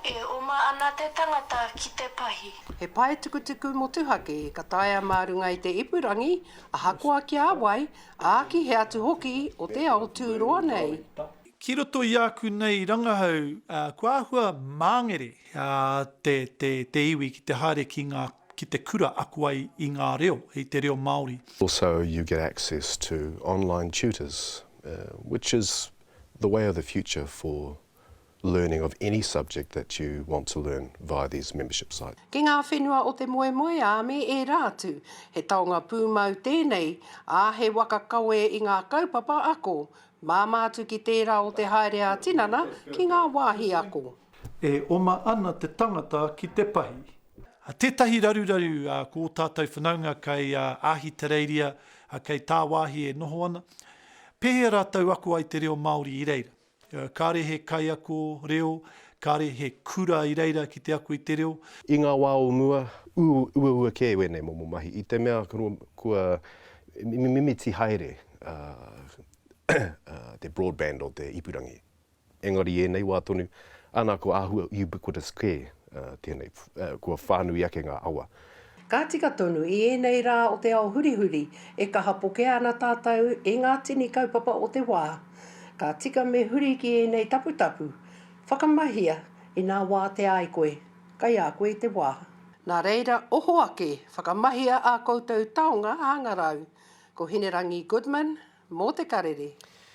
E oma ana te tangata ki te pahi. He pae tukutuku motuhake ka taea mā runga i te ipurangi, ahakoa ki a wai, ā, ki hea atu hoki o te ao tūroa nei. Ki roto i āku nei rangahau, kua āhua māngere te, te, te iwi ki te haere ki ngā, ki te kura ako ai i ngā reo, i te reo Māori. Also you get access to online tutors, which is the way of the future for learning of any subject that you want to learn via these membership sites. Ki ngā whenua o te moemoeā me ērā atu, he taonga pūmau tēnei, ā, he waka kawe i ngā kaupapa ako, māmā atu ki tērā o te haere ā-tinana ki ngā wāhi ako. E oma ana te tangata ki te pahi. Tētahi raruraru ko ō tātou whanaunga kei Ahitereiria, kei tāwāhi e noho ana. Pēhea rātou ako ai te reo Māori i reira? Kāre he kaiako reo, kāre he kura i reira ki te ako i te reo. I ngā wā o mua, uaua kē wēnei momo mahi i te mea kua mimiti haere te broadband o te ipurangi. Engari i ēnei wā tonu, ana kua āhua ubiquitous kē tēnei, kua whānui ake ngā awa. Ka tika tonu, i ēnei rā o te ao hurihuri, e kaha pokea ana tātou e ngā tini kaupapa o te wā. Ka tika me huri ki ēnei taputapu. Whakamahia, inā wātea ai koe, kai a koe te wā. Nā reira, oho ake, whakamahia ā koutou taonga hangarau. Ko Hinerangi Goodman, mō Te Karere.